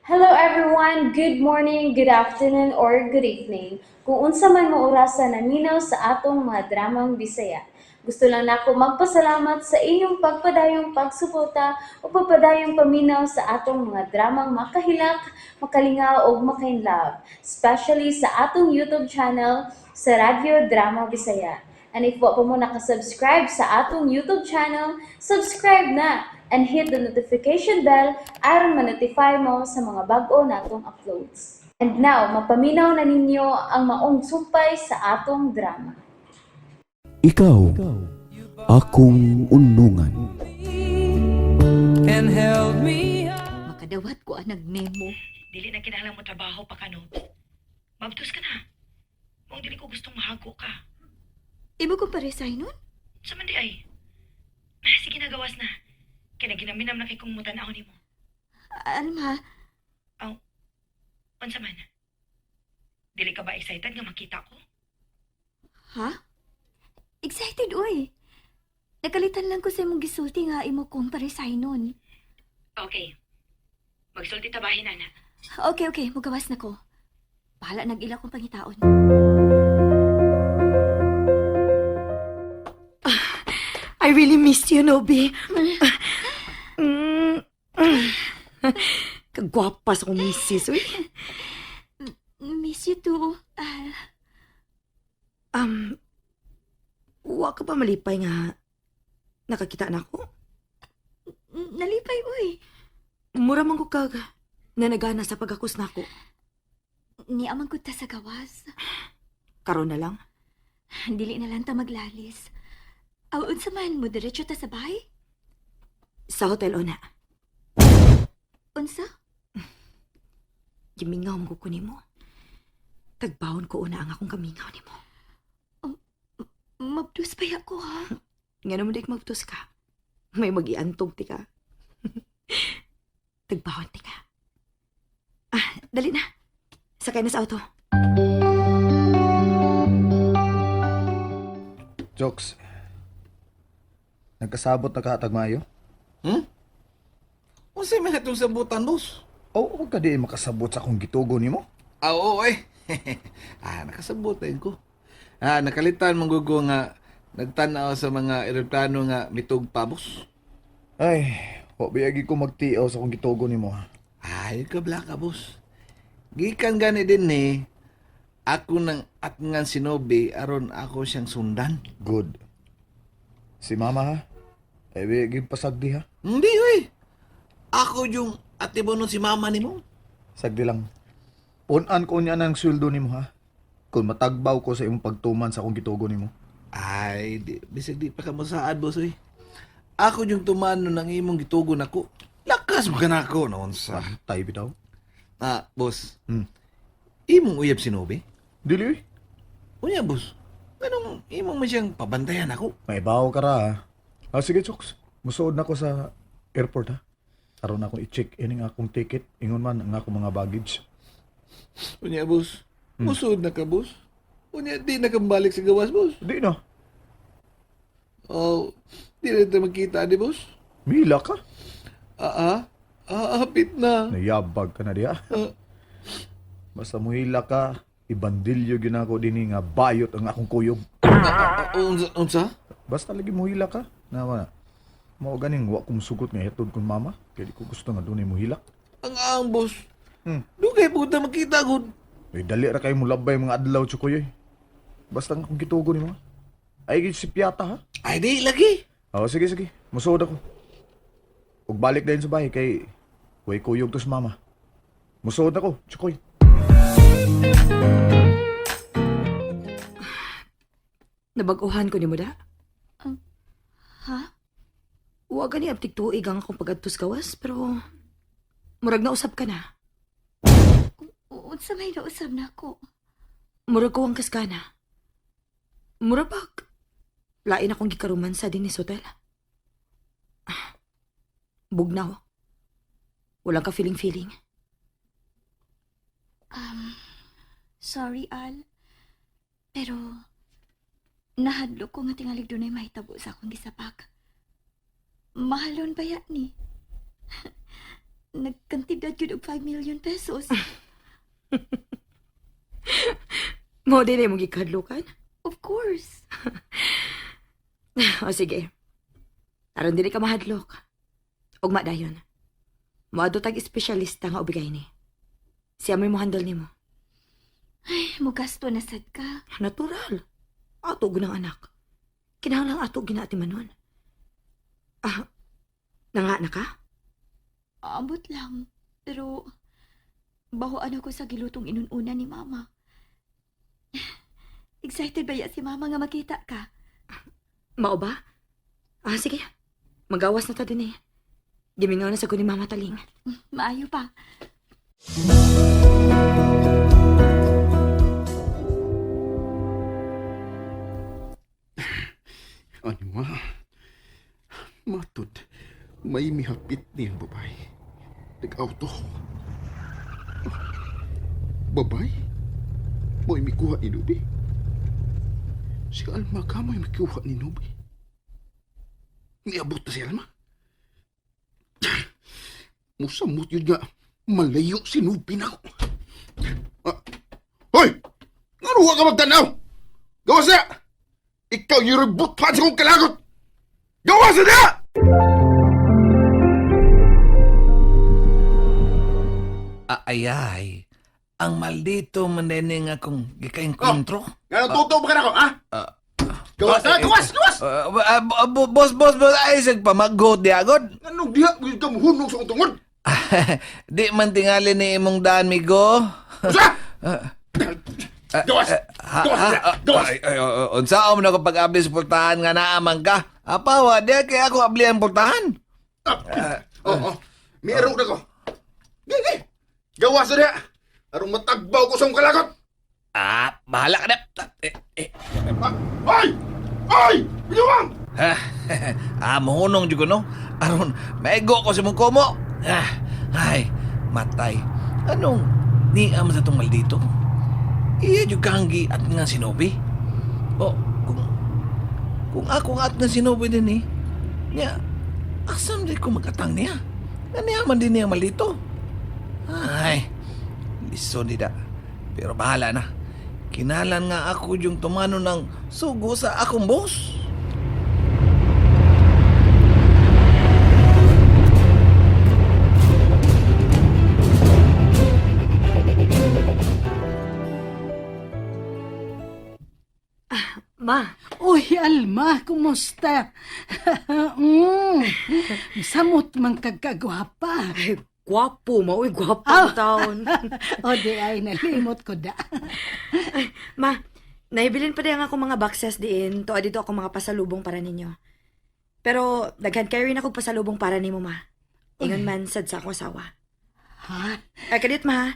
Hello everyone! Good morning, good afternoon, or good evening. Kung unsa man mo orasa naminaw sa atong mga dramang Bisaya. Gusto lang nako magpasalamat sa inyong pagpadayong pagsuporta o pagpadayong paminaw sa atong mga dramang makahilak, makalingaw ug makainlove, especially sa atong YouTube channel sa Radyo Drama Bisaya. And if wa pa mo nakasubscribe sa atong YouTube channel, subscribe na and hit the notification bell aron ma-notify mo sa mga bag-o natong uploads. And now, mapaminaw na ninyo ang maong sumpay sa atong drama. Ikaw, akong unungan. And held me Makadawat ko ang nagmemo. Dili na kinahanglan mo trabaho pa ka, Nobs. Mabtos ka na. Kung dili ko gustong mahago ka. Imo kong paresay nun? Sa man di ay. Ah, sige na, gawas na. Kaya ginaminam na kay kong mutanaw nimo. Alma, Unsa man? Dili ka ba excited nga makita ko? Ha? Excited, uy. Nakalitan lang ko sa imong gisulti nga imo kong paresay nun. Okay. Magsulti ta bahin, ana. Okay. Mugawas na ko. Bahala nag-ila kong pangitaon. I really missed you, Nobi. Kagwapa sa kong misis, uy. Miss you too. Ah, Wa ka ba malipay nga nakakita na ako? Nalipay, uy. Mura man ko kag nanagana sa pagakos nako. Niamang ko ta sa gawas. Karon na lang. Dili na lang ta maglalis. Aw, unsa man mo diretso ta sa bahay? Sa hotel ona. Unsa? Gimingaw mo ko nimo. Tagbawon ko una ang akong kamingaw nimo. Mabdus pa ko, ha? Nga naman dik magtos ka. May magiantog ti ka. Tagbawon ti ka. Ah, dali na. Sakay na sa auto. Jokes. Nagkasabot na ka tagmayo? Unsay man itong sabutan, boss? Oo, huwag ka di makasabot sa akong gitugo nimo. Ah, oo, eh. Nakasabot na yun ko. Ah, nakalitan mong gugo nga nagtanaw sa mga eroplano nga mitug pa, boss. Ay, wa biyagi ko magtiaw sa akong gitugo nimo. Ay, ka blaka, boss. Gikan gani din ni ako nang atngan sinobi aron ako siyang sundan. Good. Si mama ha? Ay, biyagi pasagdi ha? Hindi, oy. Ako yung atibo nun si mama nimo. Sagdi lang. Punan ko niya ng sweldo nimo ha? Kung matagbaw ko sa imong pagtuman sa akong gitugo nimo. Ay, di, bisag di pa ka mosaad, boss, oy. Ako yung tumano ng imong gitugon ako. Lakas mo ka na ako, noon sa. Tay bitaw. Ah, boss. Hmm. Imong uyab sinubi? Dili oy. Unya, boss. Anong imong man siyang pabantayan ako? May bawo ka ra ha. Ah, sige, Chokes. Musuod na ko sa airport ha. Aron akong i-check in ang akong ticket. Ingon man ang akong mga baggage. Unya, boss. Musuod na ka, boss. Unya, di na kang balik sa gawas, boss. Di na. Oh, di na tayo magkita, di, boss? Mila ka. Ah, ah. Ah, hapit na. Nayabag ka na diya. Ah. Basta muhila ka, ibandilyo ginako dinhi nga bayot ang akong kuyog. Ah, ah, unsa, unsa? Basta lagi muhila ka. Na na. Mao ganing wa kong sugot nga hetod kong mama. Kaya di ko gusto nga dunay muhilak. Ang ang, boss. Hmm. Dugay po ta magkita, gud. Ay dali ra kayo mulabay mga adlaw tsukoy oy. Basta nga akong gitugo nimo. Ay gid si Piata ha. Ay, di, lagi. Oh, sige sige. Musuod ako. Ug balik dayon sa bahay kay way kuyog to sa mama. Musuod ako, tsukoy. Nabaguhan ko nimo da. Ha? Wa gani abtig tuig ang akong pagadtos gawas pero murag nausab ka na. Unsa may nausab na ako? Murag ko ang kaskana. Murag bag. Lain akong gikaruman sa din ni hotel. Ah, bugnaw. Walang ka feeling-feeling. Sorry, Al. Pero, nahadlok ko nga tingalig dunay mahitabo sa akong gisapak. Mahalon ba ya ni? Nagkantidad gyud og 5 million pesos. Mo din ay mong gikadlukan. Of course. O sige. Aron dili ka mahadlok. Ugma dayon. Moadto tag espesyalista nga ubigay ni. Siya may mohandle nimo. Ay, mugasto na sad ka. Natural. Ato gunang anak. Kinahanglan ato ginaatimanon. Ah, nanga na ka? Aambot lang. Pero, bahoan ako sa gilutong inununa ni Mama. Excited ba ya si Mama nga makita ka? Mao ba? Ah, sige. Magawas na ta din eh. Gimingaw na sa ko ni Mama Taling. Maayo pa. Ano ma? Matod, may mihapit niyang babae. Nag-auto. Babay? Mo'y mikuha ni Nubi? Si Alma ka mo'y mikuha ni Nubi? Niabot na si Alma? Musamot yun nga, malayo si Nubi na ako. Ah, hoy! Ngaruha ka magtanaw! Gawas na! Ikaw yung rebut pa sa kong kalagot! Gawas na! Ayay. Ang maldito man din nga kung gikaengkontro. Nga natuto ba ka na ako, ha? Gawas na! Gawas! Gawas! Boss, boss, boss, ay sig pamaggot di agod. Anong diha? Huwag ka muhunong sa akong tungod! Di man tingali ni imong daan, migo. Usa! Gawas! Gawas na! Gawas! Ay, ay, ay, unsaon man ako pag-abli sa pultahan nga naamang ka? Apawa, di kay ako abli ang pultahan. Oo, oh, meron na ko. Gigi! Gawas na diha! Arong matagbaw ko sa akong kalagot! Ah, bahala ka na. Eh, eh. Ah, Ay! Ay! Binuwang! Ah, muhunong jud ko no. Aron, maigo ko sa mong kumo. Ah, ay, matay. Anong niam sa tong maldito? Iya jud kang at nga sinubi. O, kung ako nga at nga sinubi din eh. Nya, asam di ko magatang niya. Nga niya man din niya maldito. Ay, lisod di da. Pero bahala na. Kinalan nga ako yung tumano ng sugo sa akong boss. Ma, Uy, Alma, kumusta? mm, samot man kagkagwapa. ay, gwapo ma. Uy, gwapo Ah. ang taon. O di ay, nalimot ko da. Ma, naibilin pa din ako mga boxes diin. Tuwa dito ako mga pasalubong para ninyo. Pero, daghan kayo rin ako pasalubong para nimo, ma. Ingon man sad sa akong asawa. Ha? Ay, kadit ma,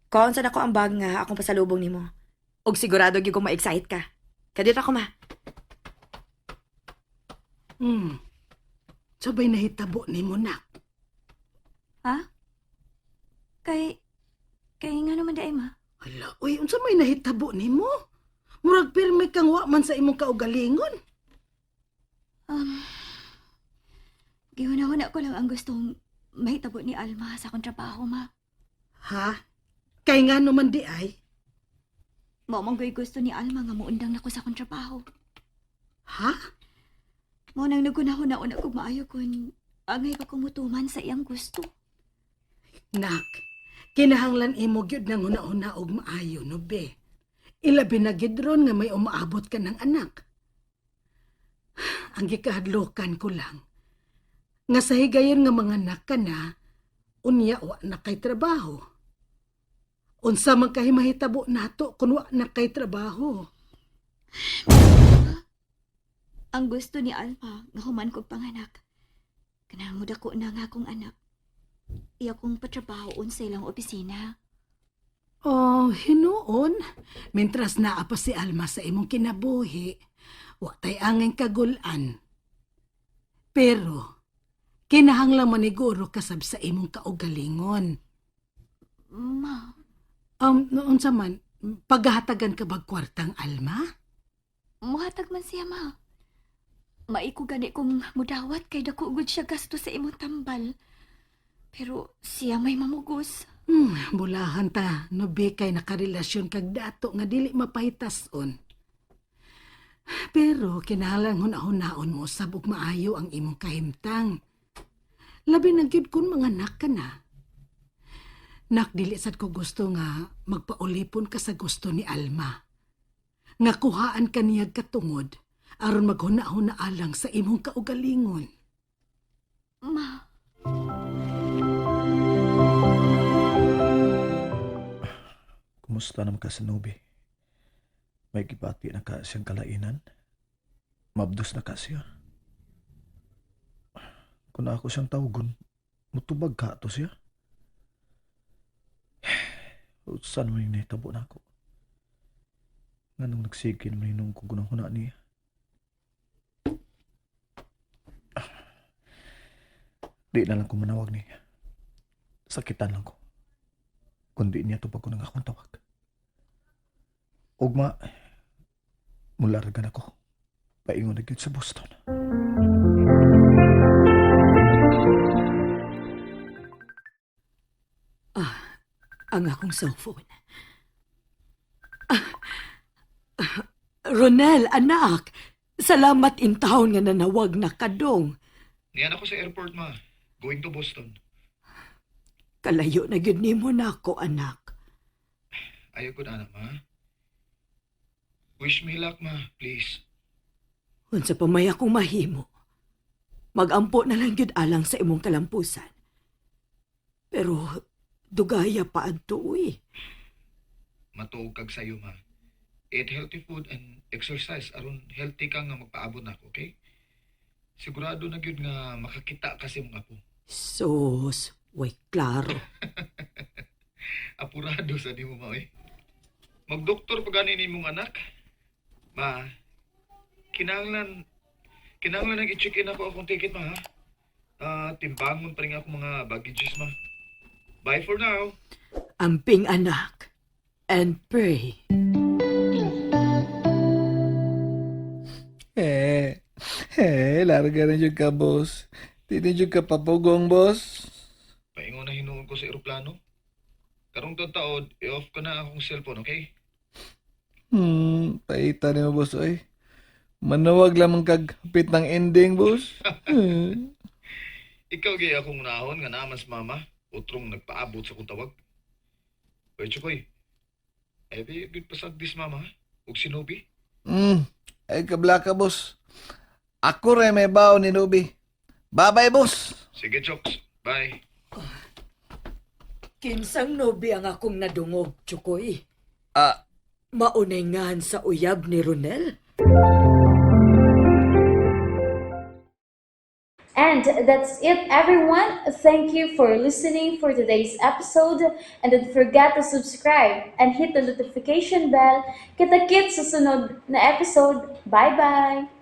kuhaon sad ako ang bag nga akong pasalubong nimo. Og sigurado gyud kong ma-excite ka. Kadit ako, ma. Mm. Sabay nahitabo ni mo na. Ha? Kay, kay nga naman daay, ma. Hala, uy, unsa may nahitabo nimo? Murag pirmi kang wa man sa imong kaugalingon. Um, gihuna-huna ko lang ang gustong mahitabo ni Alma sa akong trabaho, ma. Ha? Kay nga naman di ay? Mao man gyoy gusto ni Alma nga muundang nako sa akong trabaho. Ha? Mao nang nagunahuna-una kog maayo kun angay pa ko mutuman sa iyang gusto. Nak, kinahanglan imo gyud nang huna-huna og maayo no be. Ilabi na gyud ron nga may umaabot ka ng anak. Ang gikahadlokan ko lang nga sa higayon nga mga anak ka na, unya wa na kay trabaho. Unsa man kay mahitabo nato kun wa na kay trabaho. Ang gusto ni Alma nga human kog panganak. Kanang mudako na nga akong anak. Iya kong patrabahoon sa ilang opisina. Oh, hinuon. Mentras naa pa si Alma sa imong kinabuhi, wa tay angay kagulan. Pero, kinahanglan maniguro kasab sa imong kaugalingon. Ma, Noon sa man, paghahatagan ka bag kwartang Alma? muhatag man siya ma. Maiko gani kong mudawat kay dako gud siya gasto sa imong tambal. Pero siya may mamugos. Bulahan ta, no be, kay nakarelasyon kag dato nga dili mapahitason. Pero kinahanglan hunahunahon mo sab og maayo ang imong kahimtang. Labi na gyud kun manganak ka na. Nak, dili sad ko gusto nga magpaulipon ka sa gusto ni Alma. Nga kuhaan ka niya katungod aron maghuna-huna alang sa imong kaugalingon. Ma, Kumusta naman ka sa Nobi? May gibati na ka siyang kalainan? Mabdos na ka siya? Kung ako siyang tawagon, mutubag ka to siya? Saan mo yung nahitabo na ako? Nga nung nagsige naman hinong kong gunang-huna niya. Di na lang ko manawag niya. Sakitan lang ko. Kundi niya tubag ko ng akong tawag. Ugma, mulargan ako. Paingon na gyud sa Boston. Ah, ang akong cellphone. Ah, Ronel, anak, salamat in town nga nanawag na kadong. Niyan ako sa airport, ma. Going to Boston. Kalayo na gyud nimo nako, anak. Ayaw ko na, ma. Wish me luck, ma. Please. Unsa pa may akong mahimo. Magampo na lang gyud alang sa imong kalampusan. Pero dugaya pa adto uy. Matuog kag sayo, ma. Eat healthy food and exercise aron healthy ka nga magpaabot na ako, okay? Sigurado na gyud nga makakita kasi mong apo. Sus, way klaro. Apurado sa nimo, ma, oy. Magdoktor pa gani nimong anak. Ma, kinahanglan kinahanglan nag i-check in ako akong ticket, ma, ha? Ah, timbangon pa rin ako mga baggages, ma. Bye for now. Amping anak. And pray. Eh, eh, larga na jud ka, boss. Di na jud ka papugong, boss. Paingon na hinuon ko sa eroplano. Karong taod, i-off ko na akong cellphone, okay? Paita ni mo, boss, oy. Manawag lamang kag hapit ng ending, boss. Ikaw gay akong unahon nga naman sa mama, utrong nagpaabot sa kong tawag. Oy, Chukoy. Ay, di, good pasagdis mama, ha? Ug sinubi. Ay kablaka, boss. Ako rin may bao ni Nubi. Bye-bye, boss. Sige, Choks. Bye. Kinsang nobi ang akong nadungog, Chukoy. Ah, Maunay ngan sa uyab ni Ronel. And that's it, everyone. Thank you for listening for today's episode. And don't forget to subscribe and hit the notification bell. Kita-kits sa sunod na episode. Bye-bye!